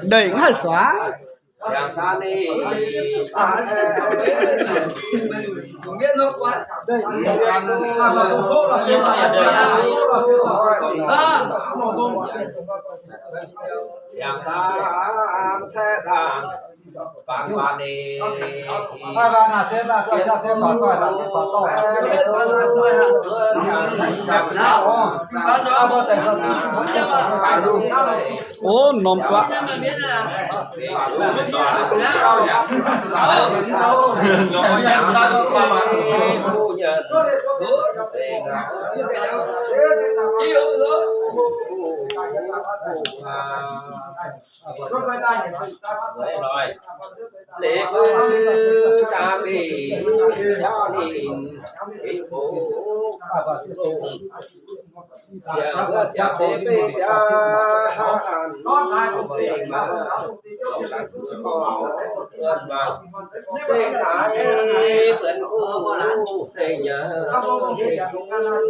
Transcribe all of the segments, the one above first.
Đẩy ngay xóa. Ov, norm guaqv. Lễ cưới cha rể nho ninh hính phúc lùng. Yie hứa xiang chế bê xiang hán ninh mangc, seng thái buonc kuv seng nyaah seng kuv,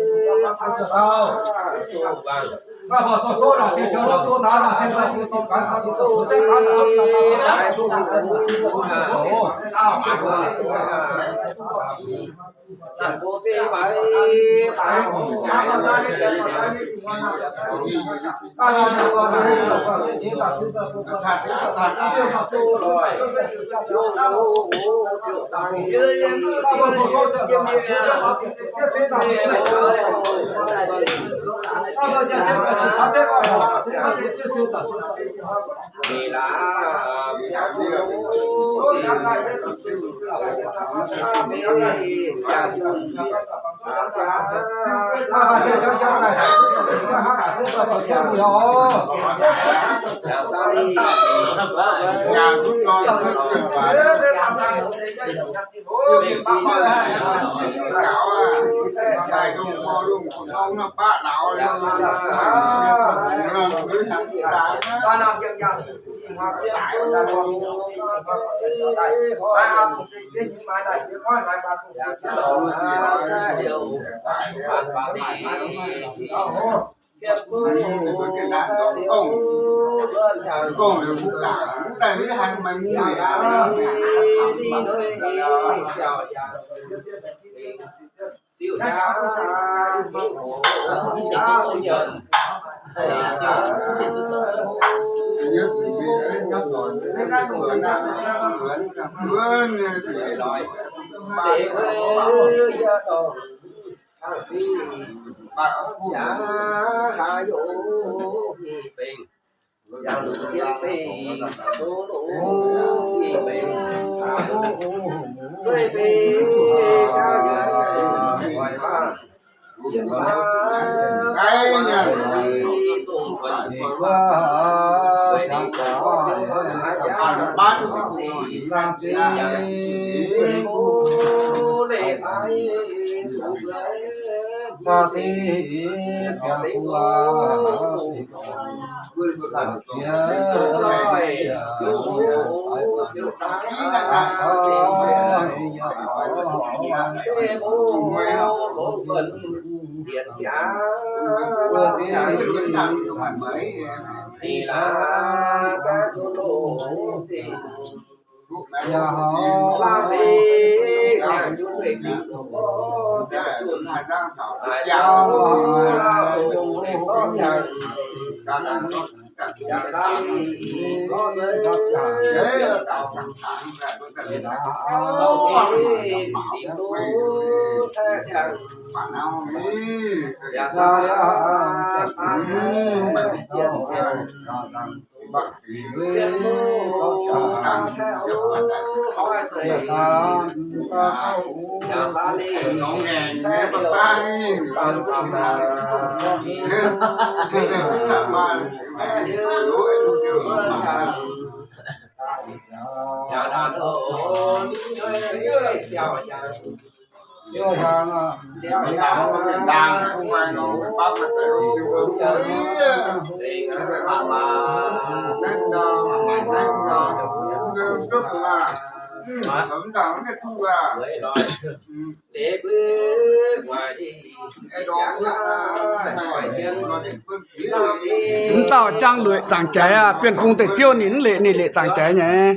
Mv dauh jangx lueic zaangc jaaix aqv. Bienh Gong deic-ziouv ninh mv leqc, ninh leqc zaangc jaaix nyei.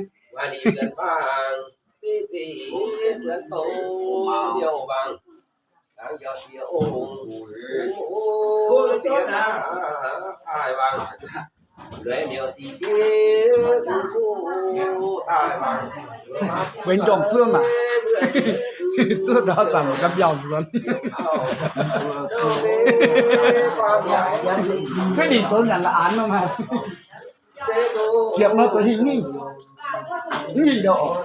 Gueix njormh zuov maac, zuov ndau zanc ga'mbiauh nzuonx. Kuv ninh zoux nyanc la'anx nor maac. Ziepc nor zoux hingh ningh, hingh ndau oc.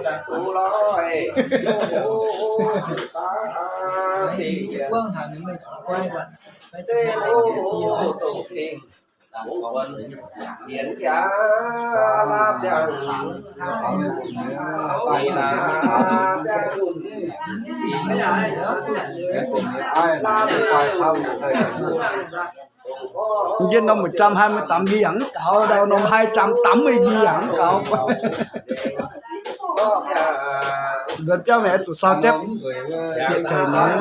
Jienv norm mueic jam haih mueiz damx nqi yaac mv gaux, ndau norm haih jam damx meih nqi yaac mv gaux. Nzuonx biauv meih oix zuqc sau depv bieqc taux nyei.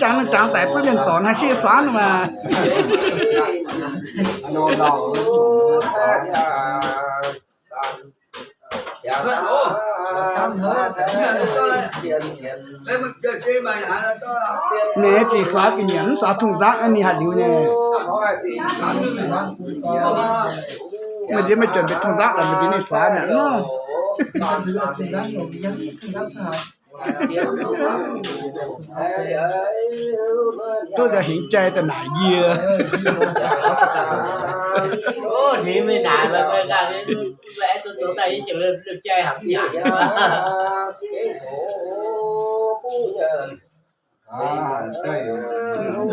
Jangx jangx daic butv mienh dorngx haih siev suav maah. Ninh ziqc suav bieqc nyanc, mv suav tungh nzangv ninh haih liuz nyei. Meih nziex meih juonc mbuo tungh nzangv laaix meih nziex ninh suav nyanc nor. Duqv nzengc hingx jai daaih naaic yie.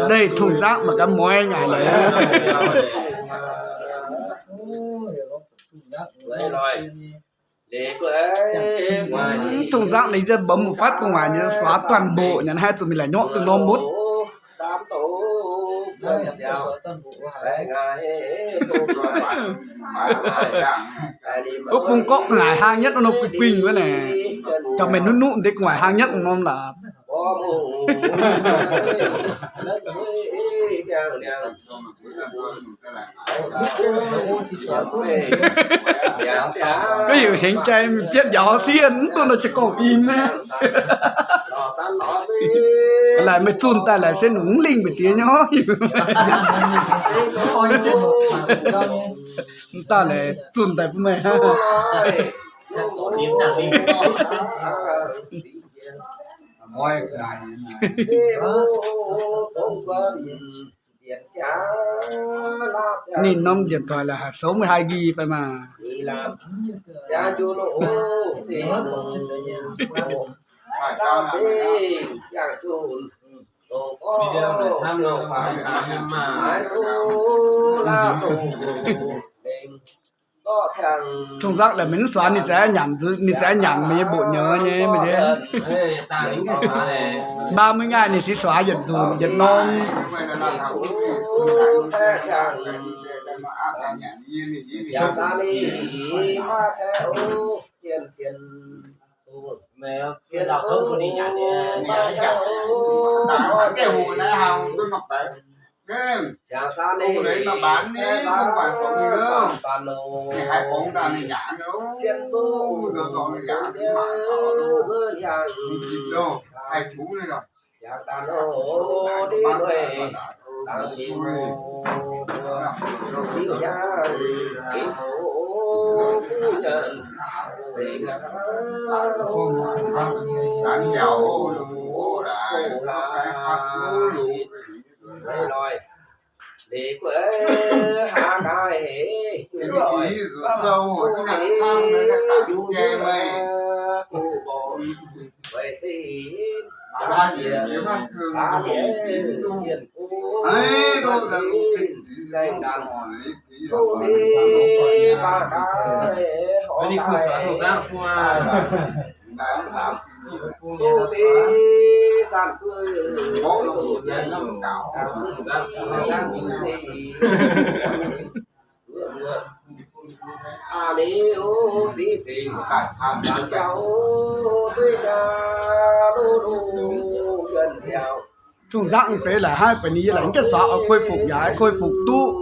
Leih tungh nzangv mangc gaax mueiz ngaaic leiz. Tungh nzangv ninh za'gengh mbuox fatv gu'nguaaic nyei suav toàn bộ nyei, haih zuqc mingh la'nyungc duqv norm mutv. Wuov bung gorqv ngaaic hlang nyetv nor gu'nguaaic gu'nguaaic wuov naaic, caux meih nuqv nuqv deix gu'nguaaic hlang nyetv norm laaix. Gorngv heuc hengx jai mingh bietv njaaux sieqv, mv duqv nor jiex gorngv in naaiv. Laaix meih zunh daaih laaix se nungx lingh mbu'ziex nyei. Mv dauh laaix zunh daaih bun meih. Ninh norm điện thoại laaix haih soux meih haih nqi fai maah. Tungh nzangv laaix meih mv suax ninh za'gengh nyanc, ninh za'gengh nyanc meih nyei mbuoqc nyei nyei meih nyei. Mbaam maiv ngaih ninh six suax yietc nzunc yietc norm. Deix gueiv hlaax gaaix, duqv deix yungz yungz, guv mborqc weic sin, jangx jiex baav lienh sienh guv, laengz ndanc, duqv deix baav gaaix, horngz gaaix, duqv deix sanc duqv, aa, liuz ziqc zingc siau, suiv siau, lu lu, yienh siau. Zungh nzangv deix laaic hnangv ba'ni laaic, mv gaengh zuaqc oix khôi phục yaac khôi phục duqv.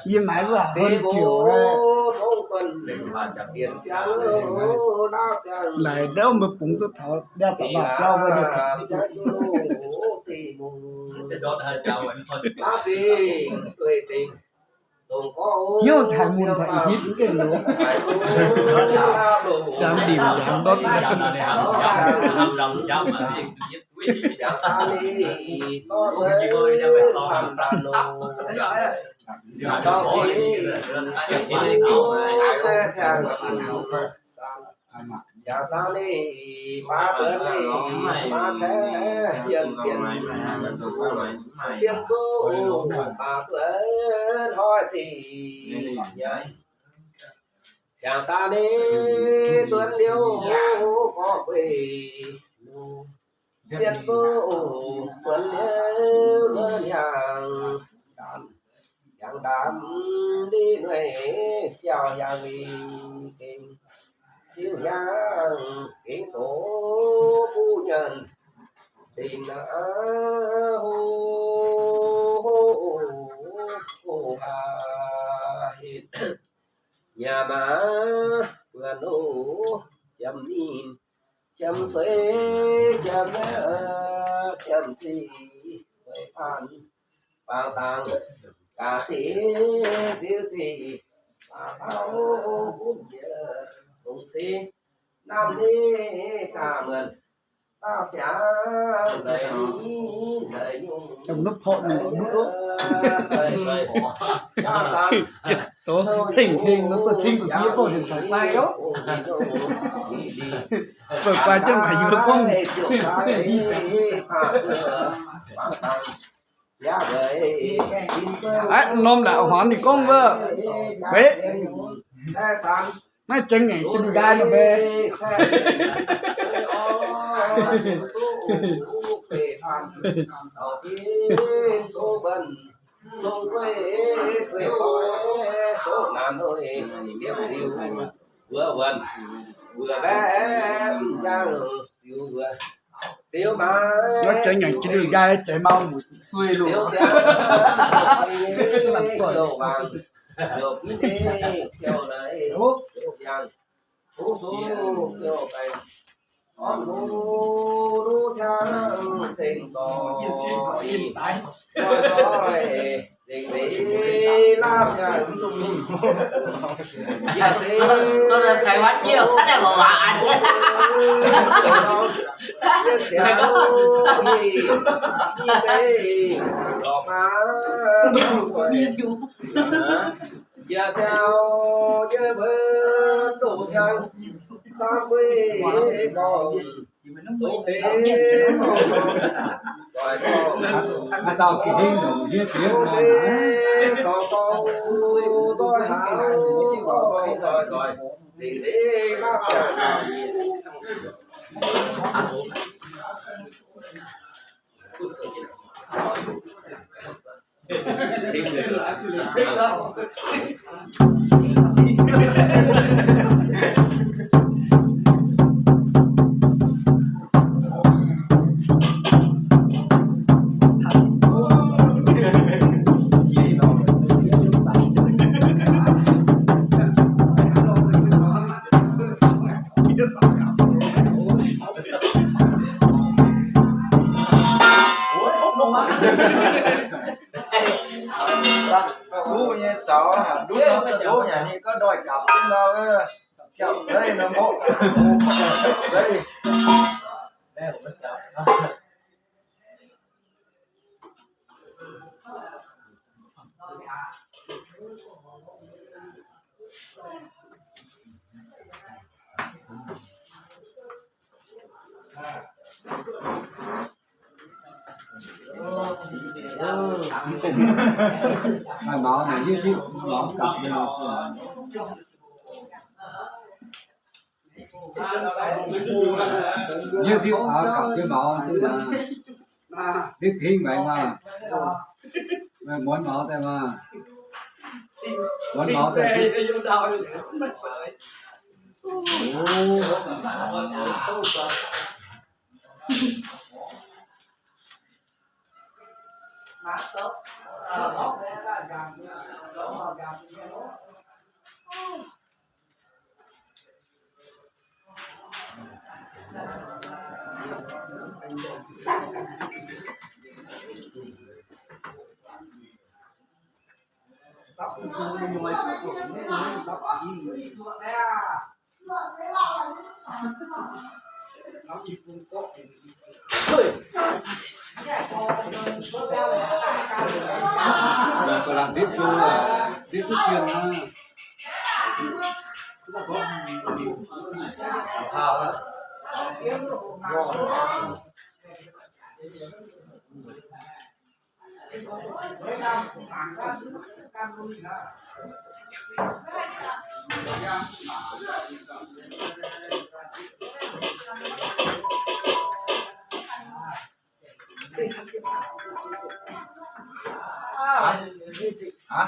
Yie maaiz wuov hon ziouc, laaic ndouv mbuo bungx duqv taux ndau taux lauh biauv wuov. Hnyouv haic mun haic ih hnitv mv gaengh loz. Jangx ndimc jangx ndortv. Ziangh saang ninh baav buonc ninh maav caeqv yienh cien, cien zuqv baav buonc hnoi ziqc. Ziangh saang ninh duonx liuz gorngv gueix, cien zuqv buonc liuz luonx hiaangx, hiaangx ndaamv ninh nueic siau hiaangx li gengh, siu hiaangx gengh zoqc buv nyanc dingc aqv. Ho, ho, ho, ho, haa, hin. Nyaah maaz buonc loz, jiem ninh, jiem suiv, jiem, jiem ziqc, weic faanh bangc dangx gaax ziqc ziqc ziqc, baac taux bun jiex longc cing, namv ninh gaax muonc, daauh siangx leiz ninh leiz nyungc, zoux hengh hengh nor, zuqc cing zuqc ziex bouh nzengc taux daaih oc. Bouh guai jienv maaih yie gorngv. Aqv, norm naaic horngz ninh gorngv wuov, weic, naaiv jengx ngaengc jiex nqaai nor mbe. Naaiv jengx ngaengc jiex nqaai, jiex mau mbuo sueih loh. Jiex siau jiex mbuo loz-ciang, samv gueiv gorngv, zong se doic gorngv, zong se sorng sorng nzoih hnaangx, nzoih nzoih zengc nzengc naqv ziangh Maaih maux naaic, hiuv zipv maux gapv nyei. Hiuv zipv gapv nyei maux duqv, zipv hingv maengx maah. Muonz maux daaih maah. Muonz maux daaih. Zipv duqv, zipv duqv dien aqv. Hả? Hả?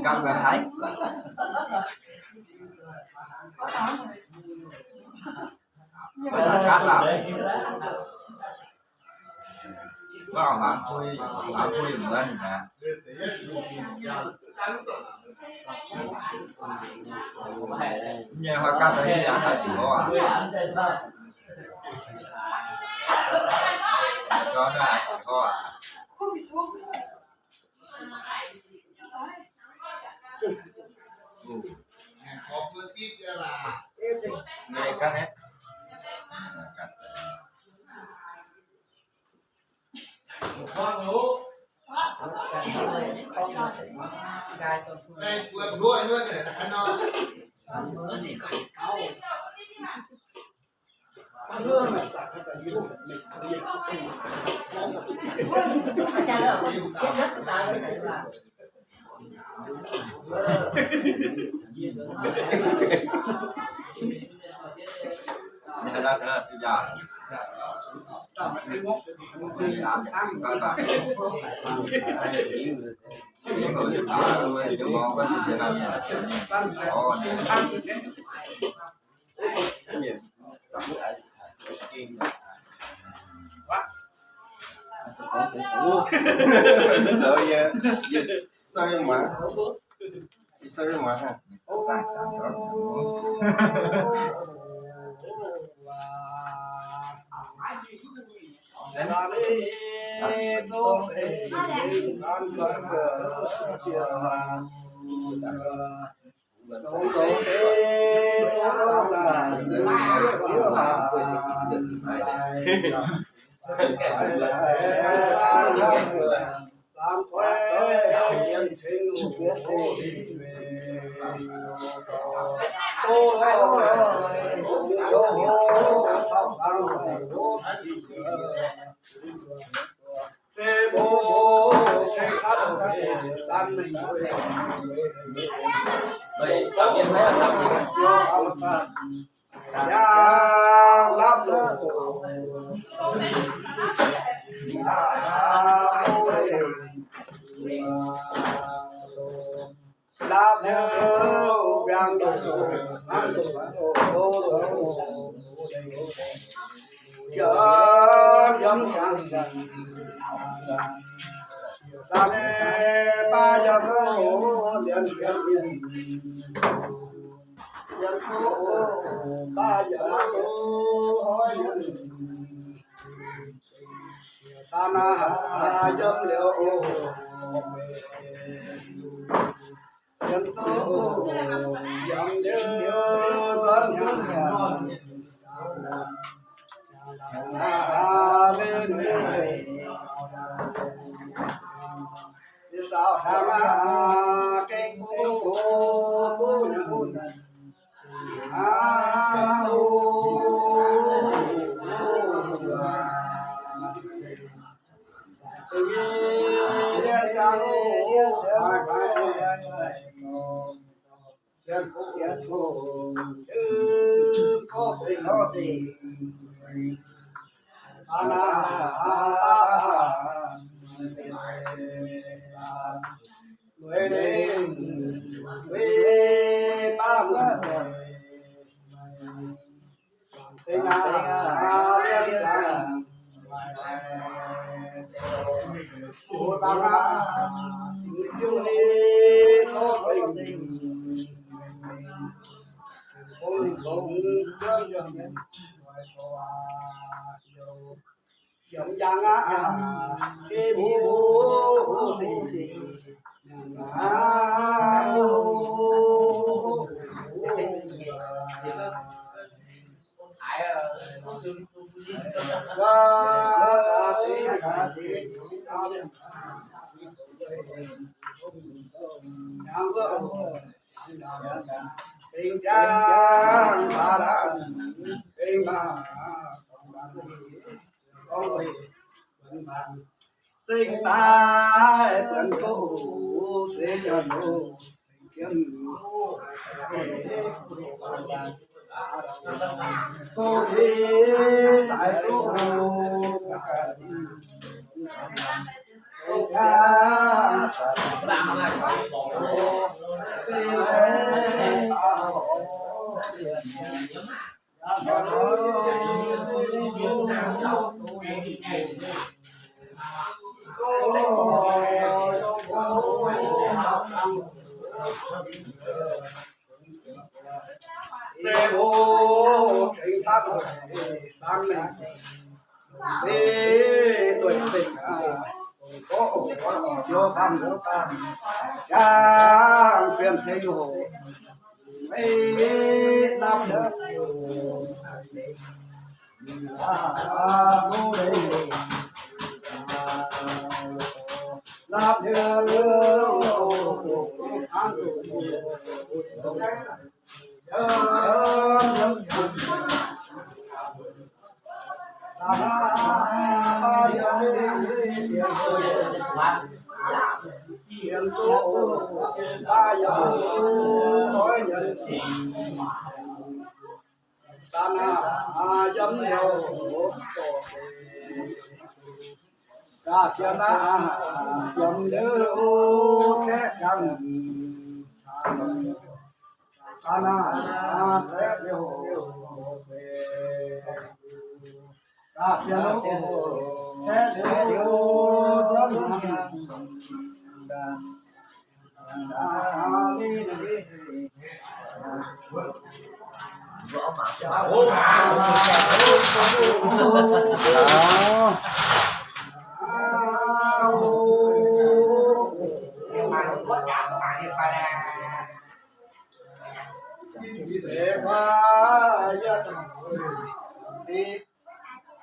Cắt rồi. Cắt rồi hả? Cắt à? Có máng thui, máng thui mv lăn hả? Nyei hoa cắt tới hả? Hai triệu à? Cho nó hai triệu à? Nghe cắt đấy. Sorry, mah. Sorry, mah ha.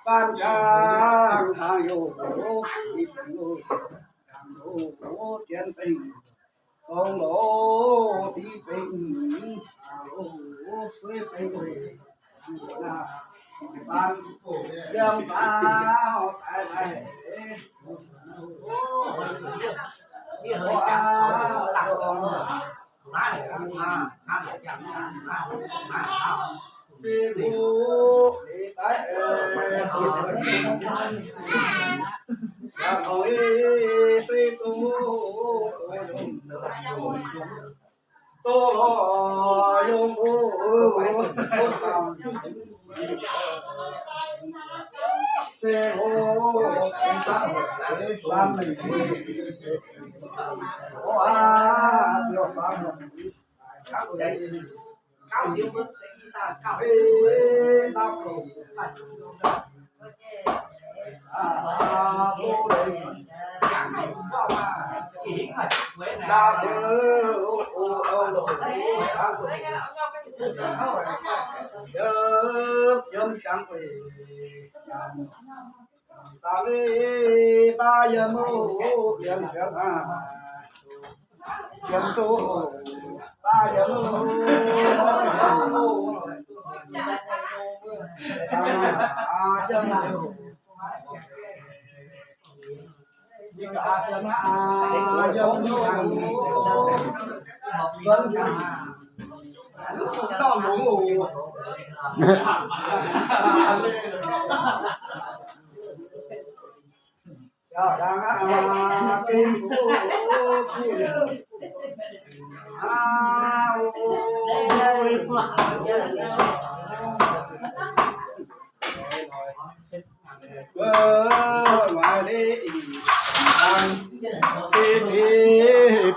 Ban jang tang youz, Janx-Bengh, Zong Loz, Div Bengh, Suiv Bengh, ban yiem faaux daaih daaih.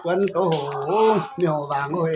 Buonv doz hoc, mienh hoc waangc oc.